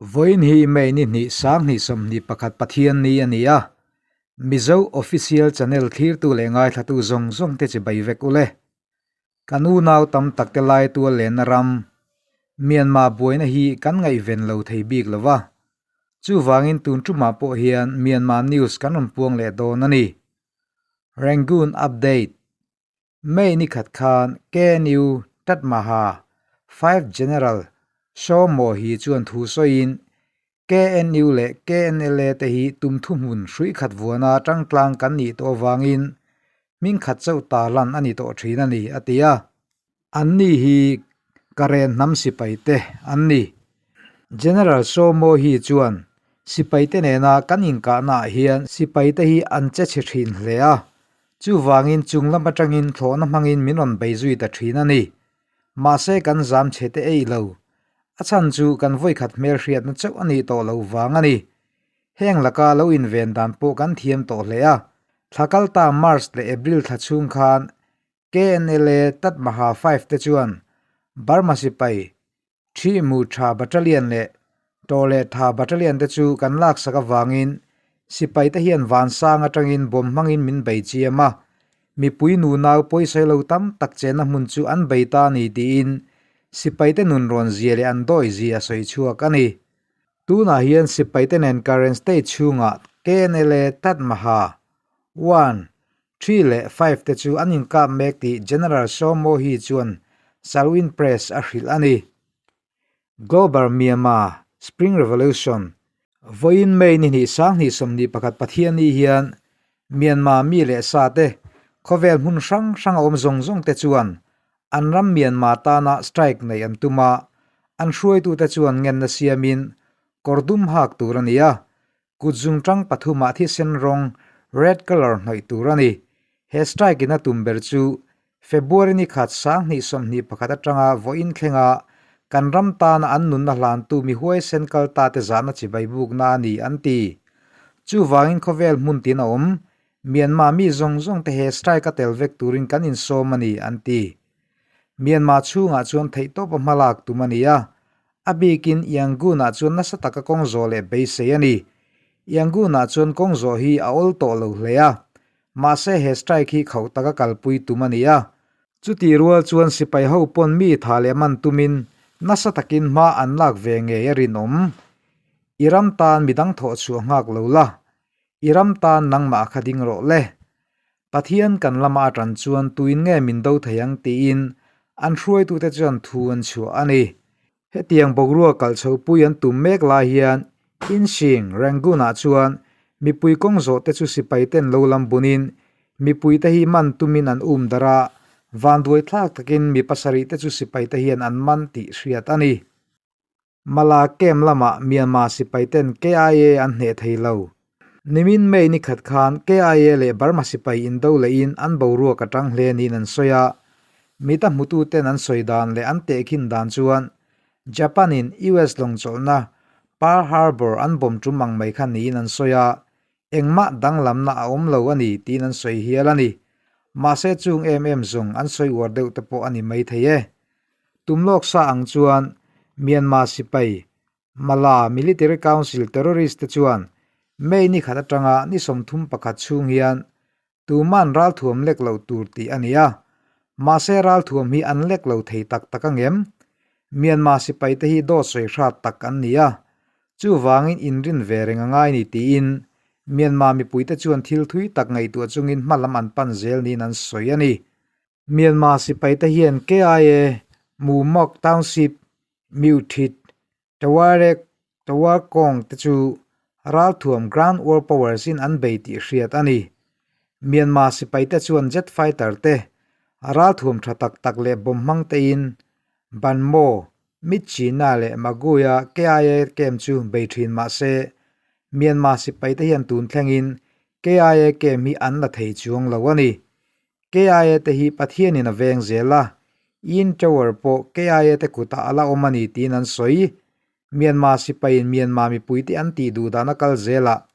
Vawiin hi May ni hnih 2021 Pathian ni a ni a, Mizo Official Channel thlirtu leh ngaithlatu zawng zawng te chibai vek u le. Kan unau tam tak te lai tual lenna ram, Myanmar buaina hi kan ngaihven lo thei bik lo va, chuvangin tun tumah pawh hian Myanmar News kan rawn puang leh dawn a ni. Rangoon Update. May ni khat khan KNU Tatmaha Five General Saw Maw Hi chuan thu sawiin KNU leh KNLA te hi tum thuhmun hruih khat vuana tangtlang kan nih tawh avangin hming khat chauh tarlan a ni tawh thin a ni, a ti a. Anni hi Karen hnam sipai te an ni. General Saw Maw Hi chuan sipai te nena kan inkahnaah hian sipai te hi an che chhe thin hle a, Chuvangin chung lam atangin thlawhna hmangin min rawn bei zui ta thin a ni. Mahse kan zam chhe te ei lo. A chhan chu kan vawikhat hmelhriatna chauh a nih tawh loh vang a ni. Heng laka lo inven dan pawh kan thiam tawh hle a. Thla kalta March leh April thla chhung khan KNLA Tatmaha Five te chuan Burma sipai Thi Mu Tha Battalion leh Taw leh Tha Battalion te chu kan laksak avangin sipai te hian vansang atangin bawm hmangin min bei chiam a, mipui nunau pawisawi lo tam tak chenna hmun chu an bei ta a ni tiin sipai te nun rawn zia leh an dawi zia a sawi chhuak a ni. Tunah hian sipai te nen Karen State chhungah KNLA Tatmaha One, Three leh Five te chu an inkap mek tih General Saw Maw Hee chuan Salween Press a hrilh a ni. Global Myanmar Spring Revolution, Vawiin May ni hnih 2021 Pathianni hian Myanmar mi leh sa te khawvel hmun hrang hrang a awm zawng zawng te chuan an ram Myanmar tana strike neih an tum a, an hruaitute chuan ngenna siamin kawr dum hak tur a ni a, Kut zungtang pathumah thisen rawng, red colour, hnawih tur a ni. He strike in a tum ber chu February ni khat 2021 atanga vawiin thlenga kan ram tana an nunna hlantu mi huaisen kal ta te zahna chibai bukna a ni an ti. Chuvangin khawvel hmun tin a awm, Myanmar mi zawng zawng te he strike a tel vek turin kan insawm a ni an ti. Myanmar chhungah chuan theihtawpa hmalak tum a ni a, A bikin Yangon-ah chuan nasa taka kawng zawh leh beisei a ni. Yangon-ah chuan kawng zawh hi a awl tawh lo hle a, mahse he strike hi khauh taka kalpui tum a ni a. Chutih rual chuan sipai ho pawn mi tha leh man tumin nasa takin hma an lak ve ngei a rinawm. I ram tan midang thawh chhuah nghak lo la, i ram tan nangmah kha ding rawh le. Pathian kan lama atan chuan tuin nge min do thei ang tiin an hruaitute chuan thu an chhuah a ni. Hetiang boruak kalh chhopui an tum mek lai hian Inxing, Rangoon-ah chuan mipui kawng zawhte chu sipaiten lo lam bunin mipuite hi man tumin an um darh a, vanduai thlak takin mi pasarihte chu sipaite hian an man tih hriat a ni. Mala camp lamah Myanmar sipaiten KIA an hneh thei lo. Nimin May ni khat khan KIA leh Burma sipai indo lehin an boruak a tang hle niin an sawi a. Mita hmututen an sawi dan leh an tehkhin dan chuan Japan-in US lawng chawlhna Pearl Harbor an bomb tum ang mai kha niin an sawi a, engmah danglamna a awm lo a ni tiin an sawi hial a ni. Mahse chung em em zawng an sawi uar deuh te pawh a ni maithei e. Tum lawk sa ang chuan Myanmar sipai Mala Military Council terrorist te chuan May ni khat atanga ni 31 chhung hian tuman ralthuam lek loh tur tih a ni a, mahse ralthuam hi an lek lo thei tak tak angem? Myanmar sipai te hi dawt sawi hrat tak an ni a, chuvangin inrin ve reng a ngai ni tiin Myanmar mipuite chuan thil thui tak ngaihtuah chungin hma lam an pan zel niin an sawi a ni. Myanmar sipai te hian KIA, Mumok Township, Myothit, Tawarek, Tawarkawng te chu ralthuam Ground War Powers in an bei tih hriat a ni. Myanmar sipai te chuan jet fighter te, ralthuam tha tak tak leh bomb hmang tein Banmo, Myitkyina leh Magway-a KIA camp chu bei thin mah se, Myanmar sipai te hian tun thlengin KIA camp hi an la thei chuang lo a ni. KIA te hi Pathianin a veng zel a, Yin Tower pawh KIA te kutah a la awm a ni tiin an sawi. Myanmar sipaiin Myanmar mipuite an tih duh dan a kal zel a,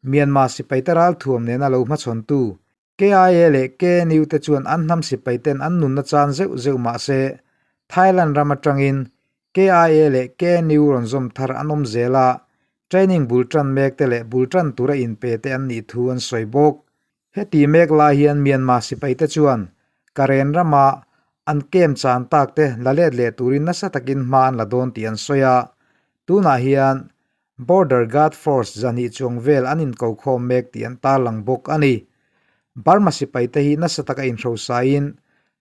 Myanmar sipaite ralthuam nena lo hmachhawntu KIA leh KNU te chuan an hnam sipaiten an nunna chan zeuh zeuh mah se, Thailand ram atangin KIA leh KNU rawn zawm thar an awm zel a, training bul tan mek te leh bul tan tura inpe te an nih thu an sawi bawk. Heti mek lai hian Myanmar sipaite chuan Karen rama an kem chan tak te la let leh turin nasa takin hma an la dawn tih an sawi a, tunah hian Border Guard Force zahnih chuang vel an inkokhawm mek tih an tarlang bawk a ni. Burma sipaite hi nasa taka inhrosain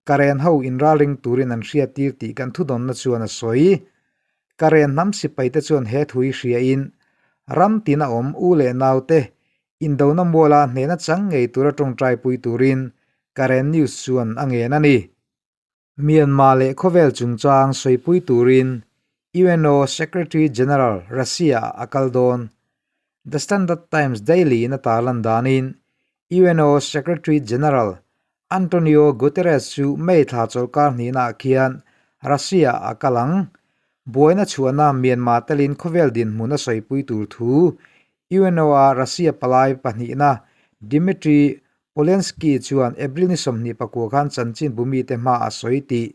Karen ho inralring turin an hriattir tih kan thudawnna chuan a sawi. Karen hnam sipaite chuan he thu hi hriain ram tina awm u leh naute Indona muala hnehna chang ngei tura tawngtaipui turin Karen News chuan a ngen a ni. Myanmar leh khawvel chungchang sawipui turin UNO Secretary General Russia-ah a kal dawn. The Standard Times Daily in a tarlan danin UNO Secretary General Antonio Guterres chu May thla chawlhkar hnihnaah khian Russia-ah a kal ang. Buaina chhuahna Myanmar telin khawvel dinhmun a sawipui tur thu UNO-a Russia palai pahnihna Dmitry Polyanskiy chuan April ni 24 khan chanchin bumite hma a sawi tih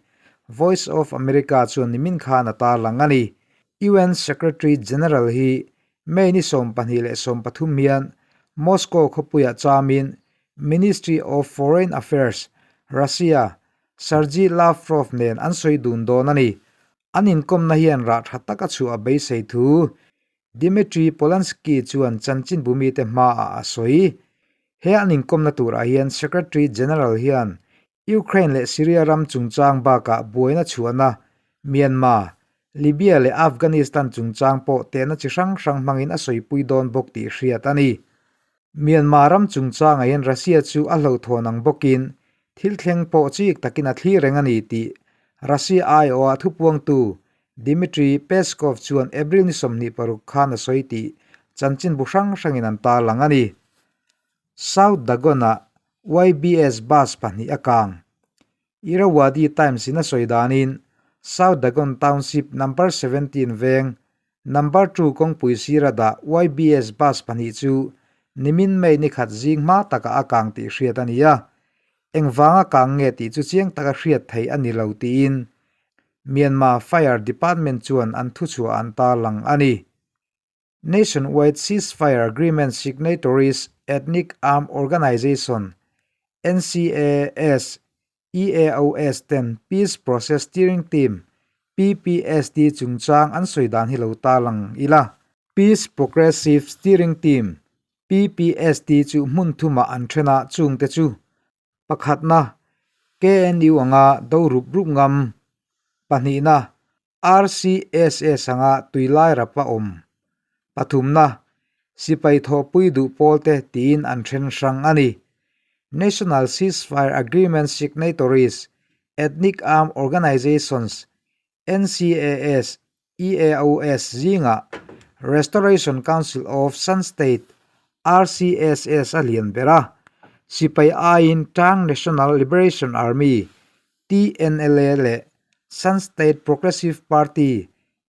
Voice of America chuan nimin khan a tarlang a ni. UN Secretary General hi May ni 12 le 13 hian Moscow khawpuiah chamin Ministry of Foreign Affairs, Russia, Sergei Lavrov nen an sawi dun dawn a ni. An inkawmna hian rah tha tak a chhuah a beisei thu Dmitry Polyanskiy chuan chanchinbu mite hmaah a sawi. He an inkawmna turah hian Secretary General hian Ukraine leh Syria ram chungchang bakah buaina chhuahna Myanmar, Libya leh Afghanistan chungchang pawh tehna chi hrang hrang hmangin a sawipui dawn bawk tih hriat a ni. Myanmar ram chungchangah hian Russia chu a hlauhthawn ang bawkin thil thleng pawh chik takin a thlir reng a ni tih Russia aiawha thupuangtu Dmitry Peskov chuan April ni 26 khan a sawi tih chanchinbu hrang hrangin an tarlang a ni. South Dagon-ah YBS bus pahnih a kang. Irrawaddy Times-in a sawi danin South Dagon Township Number 17 veng Number 2 kawngpui sira dah YBS bus pahnih chu nimin May ni khat zing hma takah a kang tih hriat a ni a. Engvanga kang nge tih chu chiang taka hriat theih a ni lo tiin Myanmar Fire Department chuan an thuchhuah an tarlang a ni. Nationwide Ceasefire Agreement Signatories Ethnic Armed Organization, NCAS, EAOS ten Peace Process Steering Team, PPST, chungchang an sawi dan hi lo tarlang ila. Peace Progressive Steering Team, PPST, chu hmun thumah an then a, chungte chu Pakhatna, KNU anga do rup rup ngam. Pahnihna, RCSS anga tui lai rap a awm. Pathumna, sipai thawhpui duh pawlte tiin an then hrang a ni. National Ceasefire Agreement Signatories, Ethnic Armed Organizations, NCAS, EAOS zingah Restoration Council of Shan State, RCSS, a lian ber a, sipai aiin Tang National Liberation Army, TNLA, leh Shan State Progressive Party,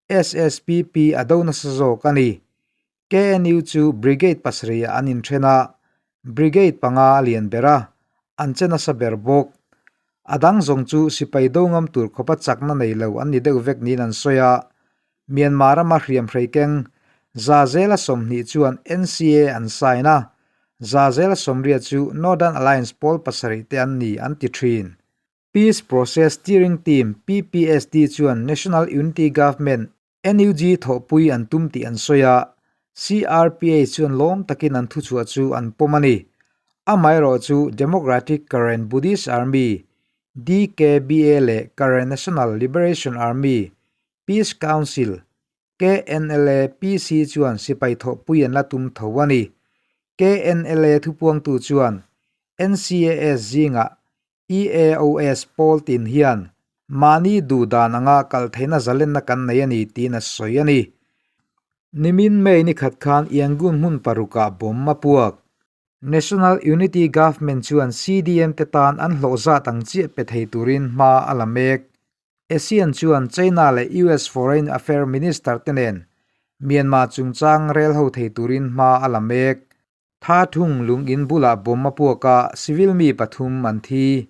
SSPP, a do nasa zawk a ni. KNU chu Brigade pasarihah an inthen a, Brigade panga a lian ber a, an che nasa ber bawk. A dang zawng chu sipai do ngam tur khawpa chakna nei lo an ni deuh vek niin an sawi a, Myanmar rama hriam hrei keng za zela 20 chuan NCA an sign a, za zela 80 chu Northern Alliance pawl pasarih te an ni an ti thin. Peace Process Steering Team, PPST, chuan National Unity Government, NUG thawhpui an tum tih an sawi a, CRPH chuan lawm takin an thuchhuah chu an pawm a ni. Amaherawhchu Democratic Karen Buddhist Army, DKBA, leh Karen National Liberation Army, Peace Council, KNLA, PC chuan sipai thawhpui an la tum tho a ni. KNLA thupuangtu chuan NCAS zingah EAOS pawl tin hian mahni duh dan anga kal theihna zalenna kan nei a ni tiin a sawi a ni. Nimin May ni khat khan Yangon hmun parukah bomb a puak. National Unity Government chuan CDM te tan an hlawh zat ang chiah pe thei turin hma a la mek. ASEAN chuan China leh US Foreign Affair Minister te nen Myanmar chungchang rel ho thei turin hma a la mek. Tha thung lung in bulah bomb a puak a, civil mi pathum an thi.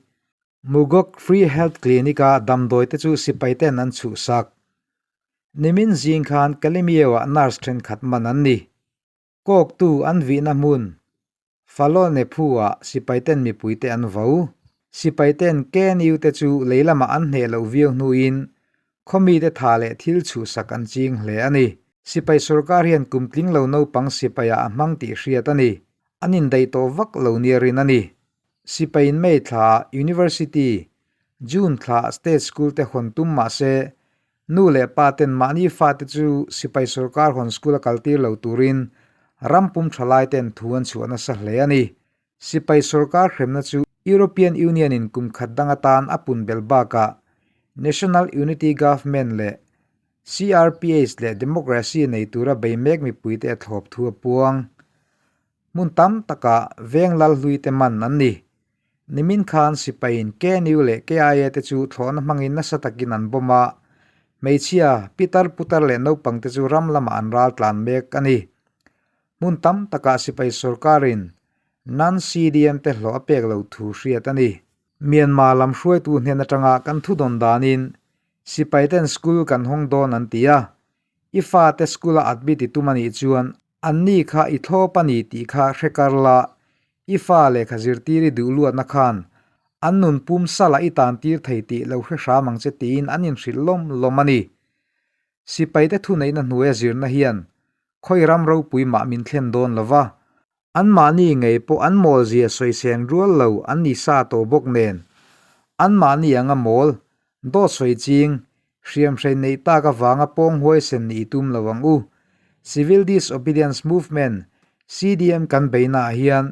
Mugok Free Health Clinic-a damdawi te chu sipai ten an chhuhsak. Nimin zing khan Kalemyo-ah nurse thenkhat man an ni. Kawktu an vihna hmun Falonephu-ah sipaiten mipuite an vo. Sipaiten KNU te chu lei lamah an hneh loh viau hnuin khawmite tha leh thil chhuhsak an ching hle a ni. Sipai sorkar hian kum tling lo naupang sipaiah a hmang tih hriat a ni. An indaih tawh vak lo nia rin a ni. Sipaiin May thlaah University, June thlaah State School te hawn tum mah se, Nu leh pa ten mahni fate chu sipai sorkar hawn school a kaltir lo turin ram pum thalai ten thu an chhuah nasa hle a ni. Sipai sorkar hremna chu European Union in kum khat dang atan a pun belh bakah National Unity Government leh CRPH leh democracy nei tura bei mek mipuite a thlawp thu a puang. Hmun tam takah veng lal hlui te man an ni. Nimin khan sipaiin KNU leh KIA te chu thlawhna hmangin nasa takin an bawm a, hmeichhia, pitar putar leh naupang te chu ram lamah an ral tlan mek a ni. Hmun tam takah sipai sorkarin non-CDM te hlawh a pek lo thu hriat a ni. Myanmar lam hruaitu hnen atanga kan thudawn danin sipaiten school kan hawng dawn an ti a, I fate school a admit i tum a nih chuan anni kha i thlawp a ni tih kha hre kar la, i fa lehkha zirtir i duh luatna khan an nun pum sala i tan tir thei tih lo hre hram ang che tiin an inhrilh lawm lawm a ni. Sipaite thuneihna hnuaia zirna hian khawi ram ropui mah min thlen dawn lo va, Anmahni ngei pawh an mawlzia sawisen rual lo an ni sa tawh bawk nen, anmahni anga mawl, dawt sawi ching, hriamhrei neih tak avanga pawng huaisen nih i tum lo ang u. Civil Disobedience Movement, CDM, kan beihnaah hian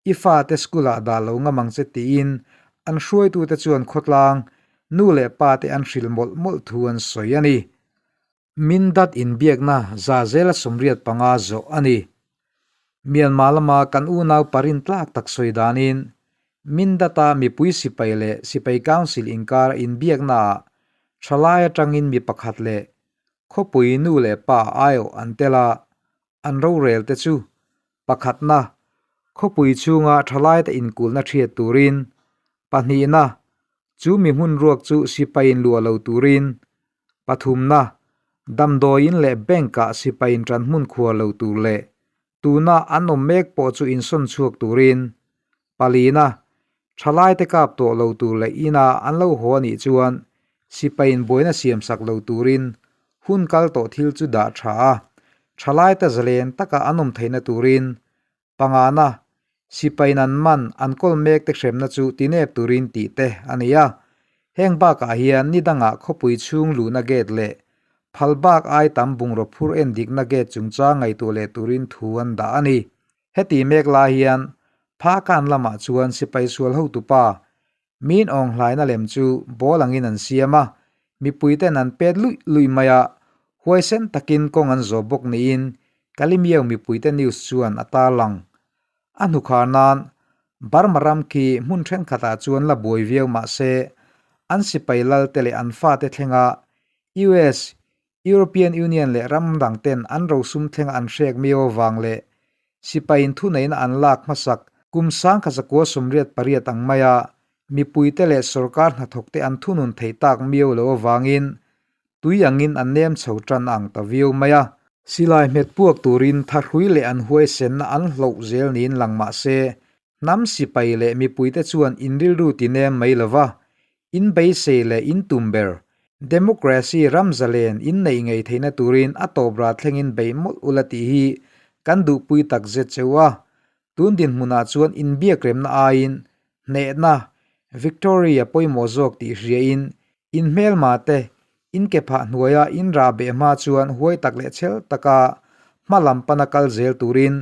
i fate school-ah dah lo ngam ang che tiin an hruaitute chuan khawtlang, nu leh pate an hrilh mawlh mawlh thu an sawi a ni. Mindat inbiakna za zela 85 zawh a ni. Myanmar lama kan unau parin tlak tak sawi danin Mindat-a mipui sipai leh sipai council inkara inbiaknaah thalai atangin mi pakhat leh khawpui nu leh pa aiawh an tel a, an rorel te chu pakhatna, khawpui chhunga thalaite inkulhna thiat turin, pahnihna, chu mi hmun ruak chu sipaiin luah lo turin, Pathumna, damdawiin leh bank-ah sipaiin ṭan hmun khuar lo tur leh tuna an awm mek pawh chu insawn chhuak turin. Palina, ṭhalaite kap tawh lo tur leh ina an lo haw a nih chuan sipaiin buaina siamsak lo turin hun kal tawh thil chu dah ṭha a, ṭhalaite zalen taka an awm theihna turin Pangana, sipai nan man an kawl mek te hremna chu tinep turin tih te a ni a. Heng bakah hian ni dangah khawpui chhung luhna gate leh phal bak ai tam bungraw phur en dikna gate chungchang ngaihtuah leh turin thu an dah a ni. Heti mek lai hian Phakan lamah chuan sipai sual hotupa Min awng hlaina lem chu ball angin an siam a, mipuiten an pet luih luih mai a, huaisen takin kawng an zawh bawk niin Kalimiau mipuite news chuan a tarlang. A hnukhar nan Burma ram khi hmun thenkhatah chuan la buai viau mah se, an sipai lalte leh an fate thlenga US, European Union leh ram dang ten an rosum thlenga an hrek miau avang leh sipaiin thuneihna an lak hmasak kum 1988 ang maia mipuite leh sorkar hnathawkte an thunun theih tak miau lo avangin tui angin an nem chho tan ang ta viau mai a. Silai hmet puak turin thahrui leh an huaisenna an hloh zel niin lang mah se, hnam sipai leh mipuite chuan inrilru ti nem mai lova In beisei leh in tum ber, democracy ram zalen in neih ngei theihna turin a tawp rah thlengin bei mawlh ula tih hi kan duhpui tak zet cheu a. Tun dinhmunah chuan inbiakremna aiin hnehna, victory, a pawimawh zawk tih hriain in hmelma te in ke phah hnuaia in rah beh hma chuan huai tak leh chhel taka hma lam pana kal zel turin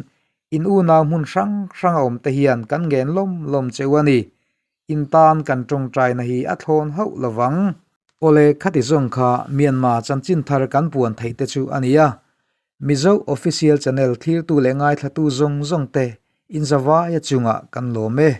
in unau hmun hrang hrang a awm te hian kan ngen lawm lawm cheu a ni. In tan kan tawngtaina hi a thlawn hauh lo vang. Awle khati zawng kha Myanmar chanchin thar kan puan theih te chu a nia. Mizo Official Channel thlirtu leh ngaithlatu zawng zawng te inzavaia chungah kan lawm e.